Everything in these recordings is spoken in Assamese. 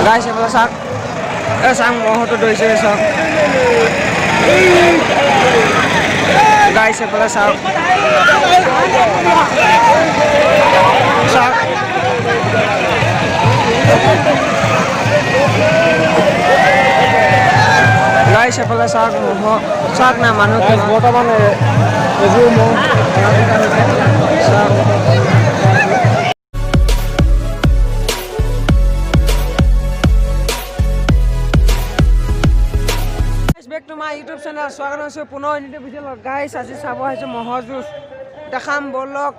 গাইছ, এইফালে চাওক, এই চাওক, মহটো ধৰিছে, চাওক। গাইছ, এইফালে চাওক, চাওক। গাইছ, এইফালে চাওক, মহ চাওক না, মানুহ বৰ্তমান এযোৰ মহ। চাওক। Back to my YouTube channel, স্বাগত জনাইছোঁ পুনৰ ইউটিউব ভিডিঅ'। গাইছ, আজি চাব আহিছোঁ ম'হৰ যুঁজ, দেখাম ব'লক।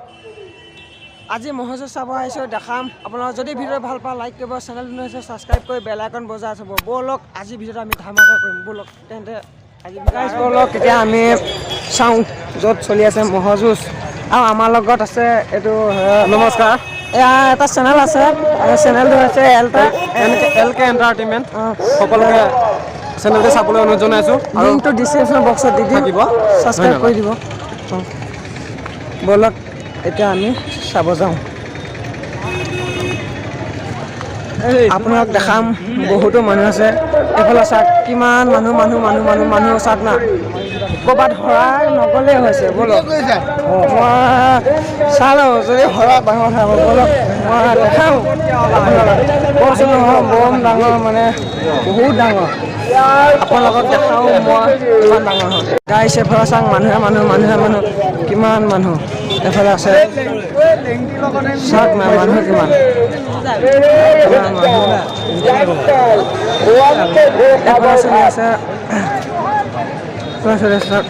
আজি ম'হৰ যুঁজ চাব আহিছোঁ, দেখাম। আপোনালোক যদি ভিডিঅ' ভাল পায় লাইক কৰিব, চেনেলটো হৈছে ছাবস্ক্ৰাইব কৰি বেল আইকন বজাই থ'ব। ব'লক, আজি ভিডিঅ'টো আমি ধামাকা কৰিম, ব'লক তেন্তে আজি। গাইছ, ব'লক এতিয়া আমি চাওঁ য'ত চলি আছে ম'হৰ যুঁজ। আৰু আমাৰ লগত আছে এইটো। নমস্কাৰ। এয়া এটা চেনেল আছে, চেনেলটো হৈছে এল কে এণ্টাৰটেইনমেণ্ট। সকলোকে চেনেলটো চাবলৈ অনুৰোধ জনাইছোঁ আৰু লিংকটো ডিছক্ৰিপশ্যন বক্সত দি দিম, থাকিব। ছাবস্ক্ৰাইব কৰি দিব। ব'লক এতিয়া আমি চাব যাওঁ, আপোনাক দেখাম। বহুতো মানুহ আছে, এইফালে চাওক, কিমান মানুহ, মানুহ, মানুহ, মানুহ, মানুহ, চাওক না, ক'ৰবাত হৰাই নগ'লেই হৈছে। ব'লক, মই চালোঁ যদি হৰা ডাঙৰ হ'ব। ব'লক, মই দেখাওঁ আপোনালোক। কৈছোঁ নহয়, বম ডাঙৰ, মানে বহুত ডাঙৰ। আপোনালোকক দেখাওঁ মই কিমান ডাঙৰ হয়। গাইছ, এইফালে চাওক, মানুহে মানুহ, মানুহে মানুহ, কিমান মানুহ এইফালে আছে, চাওক না, মানুহ কিমান, কিমান মানুহ এইফালে চলি আছে, এইফালে চলি আছে, চাওক।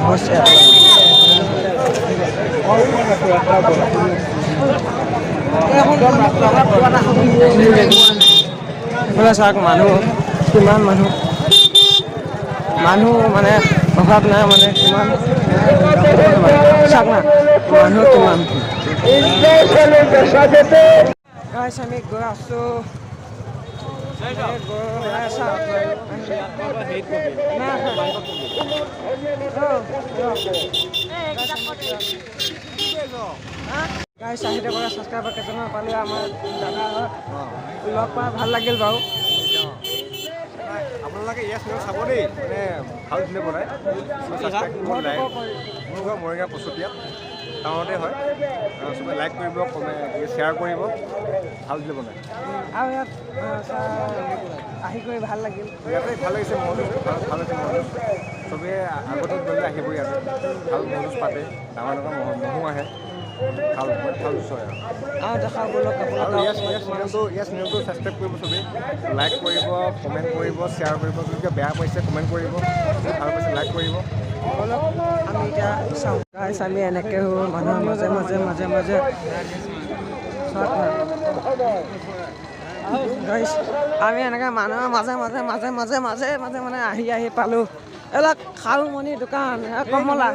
হৈছে। এইফালে চাওক, মানুহ কিমান, মানুহ, মানুহ মানে অভাৱ নাই, মানে কিমান, চাওক না, মানুহ কিমান। গাইছ, আমি গৈ আছোঁ। গৈ চাওক। না, গাইছ, আহি থকা ছাবস্ক্ৰাইবাৰ কেইজনমান পালোঁ, আমাৰ দাদা লগ পাই ভাল লাগিল বাৰু। আপোনালোকে ইয়াৰ চেনেল চাব দেই, মানে ভাল ধুনীয়া বনায়। ছাবস্ক্ৰাইব কৰিব, লাইক। মোৰ ঘৰ মৰিগাঁও পচতীয়াত, টাউনতে হয়। চবে লাইক কৰিব, শ্বেয়াৰ কৰিব, ভাল ধুনীয়া বনায়। আৰু ইয়াত আহি কৰি ভাল লাগিল। ইয়াতে ভাল লাগিছে, ম'হ যুঁজ ভাল, ভাল হৈছে ম'হ যুঁজ। চবেই আগতে গ'লে আহিব ইয়াতে, ভাল ম'হ যুঁজ পাতে, ডাঙৰ ডাঙৰ ম'হ ম'হো আহে, ভাল, বহুত ভাল যুঁজ হয়। আৰু দেখাওঁ ব'লক আৰু আপোনালোকক। ইয়াৰ চেনেলটো ছাবস্ক্ৰাইব কৰিব চবেই, লাইক কৰিব, কমেণ্ট কৰিব, শ্বেয়াৰ কৰিব। যদি কিবা বেয়া পাইছে কমেণ্ট কৰিব, যদি ভাল পাইছে লাইক কৰিব। ব'লক, আমি এতিয়া চাওঁ। গাইছ, আমি এনেকৈ মানুহৰ মাজে মাজে মাজে মাজে, চাওক না। গাইছ, আমি এনেকৈ মানুহৰ মাজে মাজে মাজে মাজে মাজে মাজে মানে আহি আহি পালোঁ। এইবিলাক খালমণি দোকান, এ কমলা।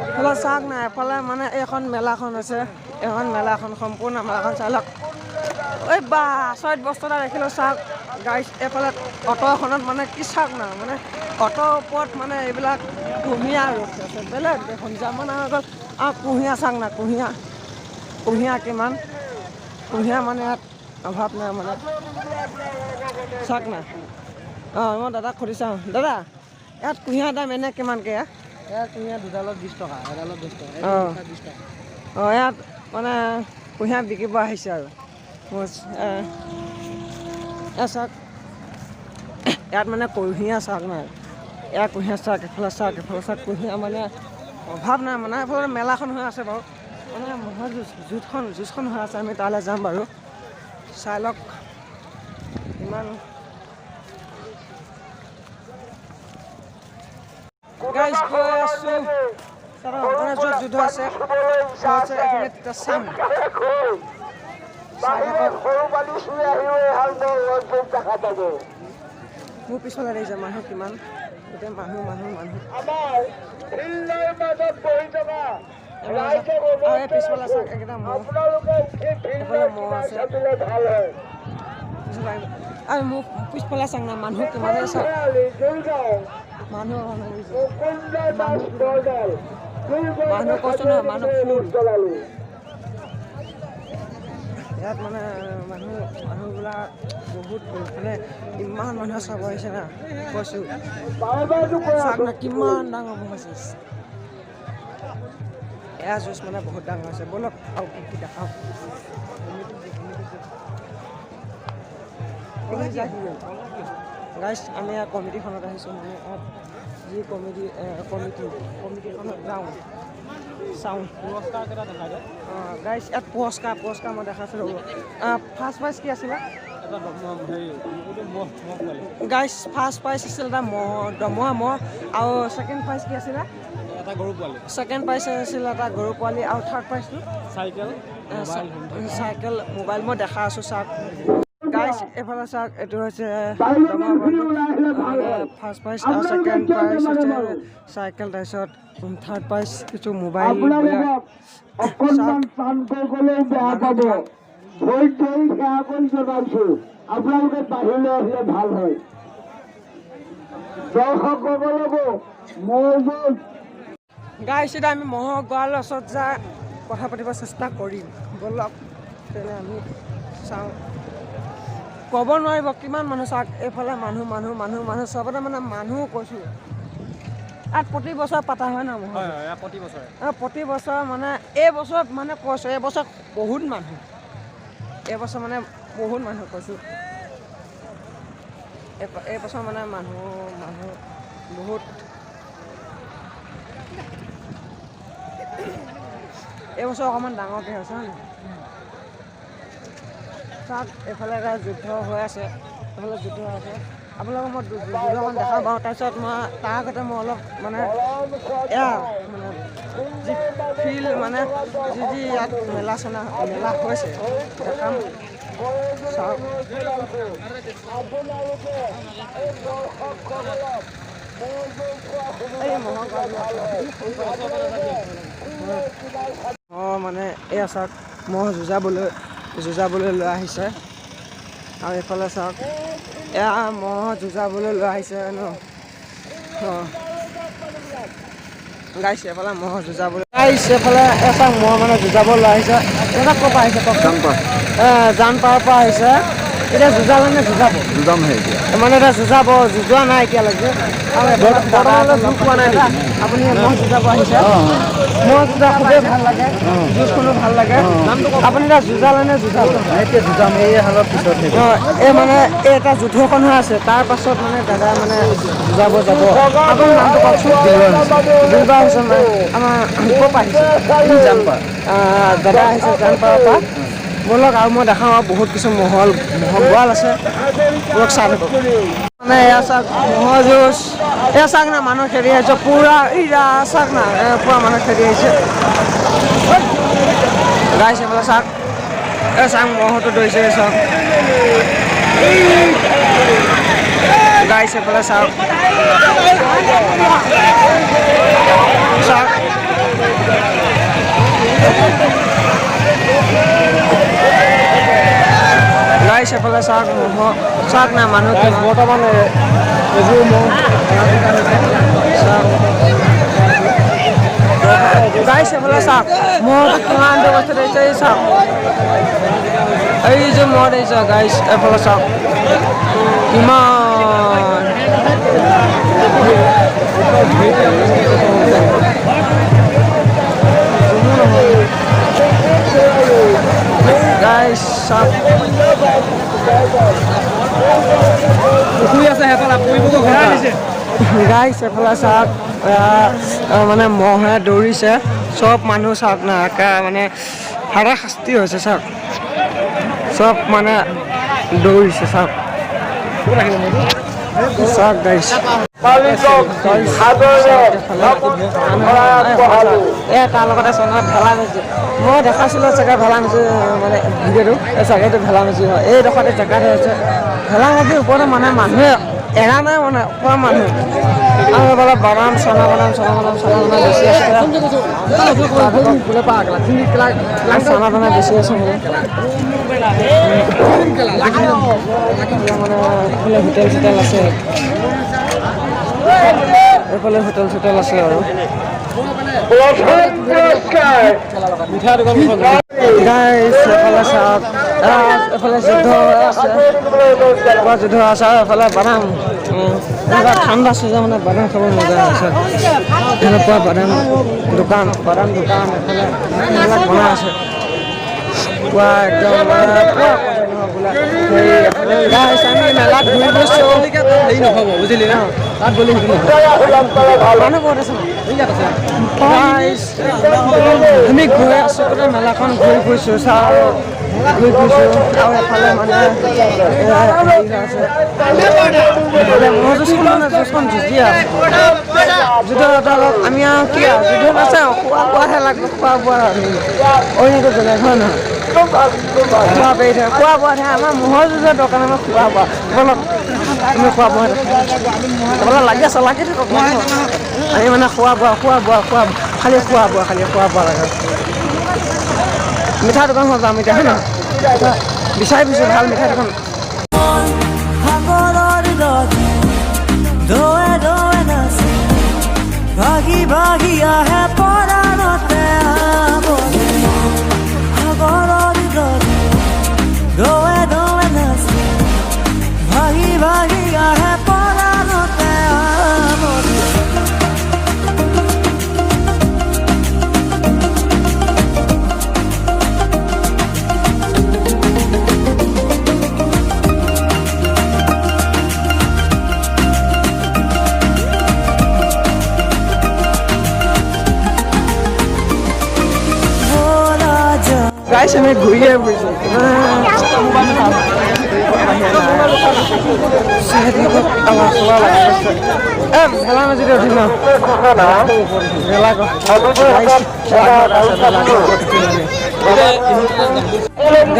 এইফালে চাওক না, এফালে মানে এইখন মেলাখন আছে, এইখন মেলাখন, সম্পূৰ্ণ মেলাখন চাই লওক। এই বা আচৰিত বস্তু এটা দেখিলোঁ, চাওক গাইছ। এইফালে অট এখনত মানে কি, চাওক না, মানে অটৰ ওপৰত মানে এইবিলাক কুঁহিয়াৰ ৰখি আছে। বেলেগ দেখোন, জামানা হৈ গ'ল। আৰু কুঁহিয়াৰ চাওক না, কুঁহিয়াৰ, কুঁহিয়াৰ কিমান, কুঁহিয়াৰ মানে ইয়াত অভাৱ নাই মানে, চাওক না। অঁ, মই দাদাক সুধি চাওঁ। দাদা, ইয়াত কুঁহিয়াৰ দাম এনে কিমানকৈ ইয়াত? ইয়াত কুঁহিয়াৰ দুডালত 20 টকা, এডালত 10 টকা। 20 টকা। অঁ, ইয়াত মানে কুঁহিয়াৰ বিকিব আহিছে আৰু মোৰ এ চাওক, ইয়াত মানে কুঁহিয়াৰ চাওক না, ইয়াত কুঁহিয়াৰ চাওক, এফালে চাওক, এফালে চাওক, কুঁহিয়াৰ মানে অভাৱ নাই। মানে এফালে মেলাখন হৈ আছে বাৰু, মানে ম'হৰ যুঁজ, যুঁজখন হৈ আছে, আমি তালৈ যাম বাৰু। চাই লওক ইমান। গাইছ, গৈ আছোঁ, মানে য'ত যুদ্ধ আছে আছে এইখিনি তেতিয়া চাম, চাই থাকক। মোৰ পিছফালে দেখিছে মানুহ কিমান, গোটেই মানুহ, মানুহ, মানুহ। আৰু এই পিছফালে চাওক, এইকেইটা ম'হ, এইফালে ম'হ আছে। আৰু মোৰ পিছফালে চাওক না, মানুহ কিমানে, চাওক মানুহ, মানুহ। মানুহ কৈছোঁ নহয়, মানুহ ফুল ইয়াত। মানে মানুহবিলাক বহুত, মানে ইমান মানুহে চাব আহিছে না, কৈছোঁ। চাওক না, কিমান ডাঙৰ ম'হ যুঁজ। এয়া যুঁজ মানে বহুত ডাঙৰ হৈছে। ব'লক, আৰু কি কি দেখাওঁ। গাইছ, আমি ইয়াত কমিটিখনত আহিছোঁ। মানে ইয়াত যি কমিটি কমিটিখনত যাওঁ, চাওঁ। পুৰস্কাৰ কেইটা দেখাই দে। অঁ গাইছ, ইয়াত পুৰস্কাৰ মই দেখাইছোঁ, ৰ'ব। ফাৰ্ষ্ট প্ৰাইজ কি আছিলে? এটা হেৰি ম'হ ম'হ পোৱালি। গাইছ, ফাৰ্ষ্ট প্ৰাইজ আছিল এটা ম'হ, দমৰা ম'হ। আৰু ছেকেণ্ড প্ৰাইজ কি আছিলে? এটা গৰু পোৱালি। ছেকেণ্ড প্ৰাইজ আছিল এটা গৰু পোৱালি। আৰু থাৰ্ড প্ৰাইজটো? Cycle, mobile. চাইকেল, মোবাইল মই দেখা আছোঁ। চাওক গাইছ, এইফালে চাওক, এইটো হৈছে ফাৰ্ষ্ট প্ৰাইজ আৰু ছেকেণ্ড প্ৰাইজ হৈছে চাইকেল, তাৰপিছত থাৰ্ড প্ৰাইজ কিছু মোবাইল। অকণমান টানকৈ গ'লেও বেয়া পাব। ভৰিত ধৰি সেৱা কৰি জনাইছো, আপোনালোকে বাহিৰলৈ আহিলে ভাল হয়। দৰ্শকসকলকো ম'হ যুঁজ গাইছ, এতিয়া আমি ম'হৰ গঁৰালৰ ওচৰত যাই কথা পাতিব চেষ্টা কৰিম। ব'লক তেনে আমি চাওঁ। ক'ব নোৱাৰিব কিমান মানুহ। চাওক, এইফালে মানুহ, মানুহ, মানুহ, মানুহ, চবতে মানে মানুহ কৈছোঁ। ইয়াত প্ৰতি বছৰ পাতা হয় ন ম'হৰ? হয় হয়, প্ৰতি বছৰে। প্ৰতি বছৰ। মানে এই বছৰ মানে কৈছোঁ, এই বছৰ বহুত মানুহ। এই বছৰ মানে বহুত মানুহ কৈছোঁ। এই বছৰ মানে মানুহ মানুহ বহুত। এই বছৰ অকণমান ডাঙৰকৈ হৈছে, হয় নহয়? চাওক, এইফালে এটা যুদ্ধ হৈ আছে, এইফালে যুদ্ধ হৈ আছে। আপোনালোকক মই যুদ্ধখন দেখাম বাৰু। তাৰপিছত মই তাৰ আগতে মই অলপ মানে এয়া মানে যি ফিল্ড, মানে যি যি ইয়াত মেলা চেলা মেলা হৈছে দেখাম। চাওক। এই ম'হৰ অঁ, মানে এয়া চাওক, ম'হ যুঁজাবলৈ লৈ আহিছে। আৰু এইফালে চাওক, এয়া ম'হ যুঁজাবলৈ লৈ আহিছে ন। অঁ গাইছ, এইফালে ম'হ যুঁজাবলৈ। গাইছ, এইফালে এয়া চাওক, ম'হ মানে যুঁজাব লৈ আহিছে। এটা ক'ৰ পৰা আহিছে কওকচোন? জানপাৰৰ পৰা আহিছে। এতিয়া যুঁজালে নে যুঁজাব? যুঁজামহে এতিয়া। মানে এতিয়া যুঁজাব, যুঁজোৱা নাই এতিয়ালৈকে। আৰু এফালে দাদা এজন লগ পোৱা নাই। আপুনি ম'হ যুঁজাব আহিছে। ম'হ যুঁজা খুবেই ভাল লাগে, যুঁজখনো ভাল লাগে। আপুনি এতিয়া যুঁজালে নে যুঁজাব? এতিয়া যুঁজাম, এই হালৰ পিছত। অঁ, এই মানে এই এটা যুদ্ধখন হৈ আছে, তাৰ পাছত মানে দাদা মানে যুঁজাব যাব। আপোনাৰ নামটো কওকচোন? দিলবাৰ হুছেইন। মানে আমাৰ ক'ৰ পৰা আহিছে? জানপাৰ। দাদা আহিছে জানপাৰৰ পৰা। ব'লক, আৰু মই দেখাওঁ, আৰু বহুত কিছু মহল, ম'হৰ গঁৰাল আছে। ব'লক, চাই থাকক। মানে এয়া চাওক, ম'হৰ যুঁজ। এয়া চাওক না, মানুহ খেদি আহিছে পুৰা। ইৰা চাওক না, পুৰা মানুহ খেদি আহিছে। গাইছে, এইফালে চাওক, এই চাওক, ম'হটো দৌৰিছে। এই চাওক গাইছে, এইফালে চাওক, চাওক গাইছে, এইফালে চাওক, ম'হ চাওক না, মানুহ কিমান। বৰ্তমান এযোৰ ম'হ চাওক গাইছে, এইফালে চাওক, ম'হটো কিমান ব্যৱস্থা দিছে। এই চাওক, এই যে ম'হ দিছে। গাইছ, এইফালে চাওক কিমান। গাইছ, চাওক। পুখুৰী আছে সেইফালে, পৰিবগৈ ঘণ্টা। গাইছ, এইফালে চাওক, মানে ম'হে দৌৰিছে। চব মানুহ চাওক না, একে মানে হাৰাশাস্তি হৈছে। চাওক, চব মানে দৌৰিছে। চাওক, চাওক গাইছ। এ তাৰ লগতে আছে নহয় ভেলা মেজি। মই দেখাইছিলোঁ চাগে ভেলা মেজি, মানে ভিডিঅ'টো। এই চাগে এইটো ভেলা মেজি হয়। এইডোখৰতে জেগাত হৈছে ভেলা মেজিৰ ওপৰতে মানে মানুহে এৰা নাই, মানে পুৰা মানুহ। আৰু এইফালে বাদাম, চানা বাদাম, চানা বাদাম, চানা বাদাম বেছি আছে। চানা দানা বেছি আছে। মানে এইফালে হোটেল চোটেল আছে, এইফালে হোটেল চোটেল আছে। আৰু প্ৰথম পুৰস্কাৰ। গাইছ, এফালে চাওক, এফালে যুদ্ধ হৈ আছে, পুৰা যুদ্ধ আছে। আৰু এফালে বাদাম, এনেকুৱা ঠাণ্ডা চিজন, মানে বাদাম খাব মজা আছে। এনেকুৱা বাদাম দোকান, বাদাম দোকান এফালে এইবিলাক বনাই আছে পুৰা একদম, মানে পুৰা গাইছ, আমি মেলাত ঘূৰি গৈছোঁ। হেৰি নহ'ব, বুজিলি না? তাত গ'লে সেইটো নহ'ব। মানুহ বহুত আছে। গাইছ, আমি গৈ আছোঁ, গোটেই মেলাখন ঘূৰি ফুৰিছোঁ, চাওঁ, ঘূৰি ফুৰিছোঁ। আৰু এফালে মানে হেৰি হৈ আছে, এফালে ম'হ যুঁজখন, মানে যুঁজখন যুঁজি আছে। যুদ্ধ অলপ আমি আৰু কি আৰু যুদ্ধ নাচাওঁ, খোৱা বোৱাহে লাগিব, খোৱা বোৱা। আমি অন্যটো বেলেগ হয় নহয়, খোৱা পাৰি থাকে, খোৱা বোৱাতহে আমাৰ ম'হৰ যুঁজৰ দৰকাৰ, আমাৰ খোৱা বোৱা। ব'লক, আমি খোৱা বোৱা এইফালে লাগি আছে, লাগি থাকক। আমি মানে খোৱা বোৱা, খোৱা বোৱা, খোৱা, খালি খোৱা বোৱা, খালি খোৱা বোৱা লাগে। মিঠাই দোকানখন যাম এতিয়া, হয় নহয়? বিচাৰি ফুৰিছোঁ ভাল মিঠাই দোকান। সাগৰৰ নদী দৌৱে দৌৱে নাচে, ভাগি ভাগি আহে পৰাণতে আৱৰে। সাগৰৰ নদী দৌৱে দৌৱে নাচে, ভাগি ভাগি আহে পৰাণতে আৱৰে। ভোলা যা গাইছ, আমি ঘূৰিয়ে ফুৰিছোঁ। এ ভেলা মেজিতে উঠিম ন? ভেলা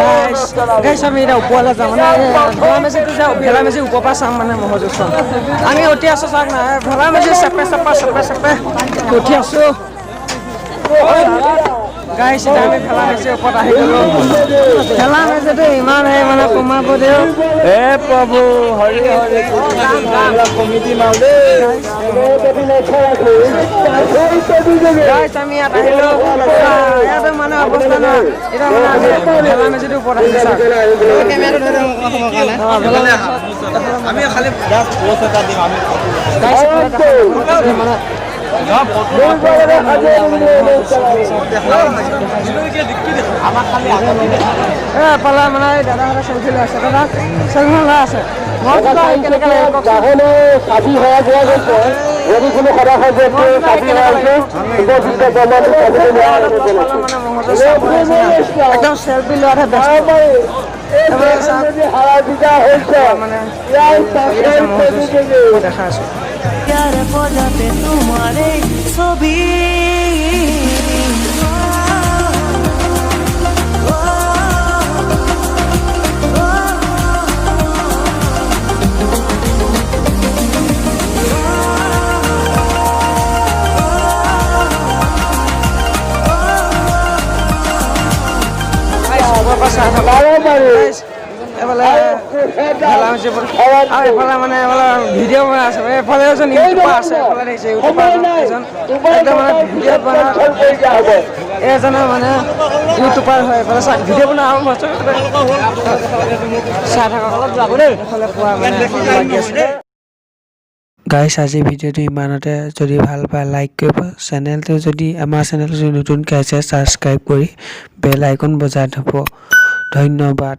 গাইছ, গাইছ, আমি এতিয়া ওপৰলৈ যাম, মানে ভেলা মেজিটো যাওঁ, ভেলা মেজি ওপৰৰ পৰা চাম, মানে ম'হৰ যুঁজখন। আমি উঠি আছোঁ, চাওক না, ভেলা মেজি চেপে চেপা চেপে চেপে উঠি আছোঁ। গাইছ, এতিয়া আমি ভেলা মেজিৰ ওপৰত আহি গ'লো। ভেলা মেজিটো ইমান সেই মানে কমাব দিয়ক। হে প্ৰভু হৰি হৰি, কমিটি মাল দেই। গাইছ, আমি ইয়াত আহিলো, ইয়াতে মানে অৱস্থা নাই। এতিয়া মানে আমি ভেলা মেজিটোৰ ওপৰত আহিলো, চাওক। অ, ভেলা আমি খালি জাষ্ট পোষ্ট এটা দিম আমি। গাইছ, মানে আমাক খালি এ এফালে মানে এই দাদাহঁতে চেলফি লৈ আছে। দাদা চেলফি লৈ আছে। মই কেনেকৈ লাগিব কওকচোন? বাহনে চাবি হেৰাই যোৱা গৈছে। যদি কোনো সদাশয় ব্যক্তি চাবি হেৰাইছে, উপযুক্ত কৰ্মী চাবিটো। মানে ম'হৰ চাব আহিছে না। একদম চেলফি লোৱাতহে ব্যস্ত। এই যদি হেৰাই দিয়া হৈছে, মানে ইয়াৰ পাছে ম'হৰ যুঁজ দেখা আছো। ইয়াৰ পদাতে তোমাৰ এই ছবি। ওপৰৰ পৰা চাই থাকক। বাৰে এইফালে ভেলা মেজিৰ ওপৰত আৰু এইফালে মানে এইফালে ভিডিঅ' বনাই আছে। এইফালে এজন ইউটিউবাৰ আছে, এইফালে দেখিছে ইউটিউবাৰ এজন, একদম মানে ভিডিঅ' বনা এজনে, মানে ইউটিউবাৰ হয়। এইফালে চাওক, ভিডিঅ' বনোৱা আৰম্ভ হৈছে। চাই থাকক অলপ, যাব দেই। এইফালে পোৱা মানে লাগি আছে। গাইছ, আজি ভিডিঅ'টো ইমানতে। যদি ভাল পায় লাইক কৰিব, চেনেলটো যদি আমাৰ চেনেলটো যদি নতুনকৈ আছে, ছাবস্ক্ৰাইব কৰি বেল আইকন বজাই থ'ব। ধন্যবাদ।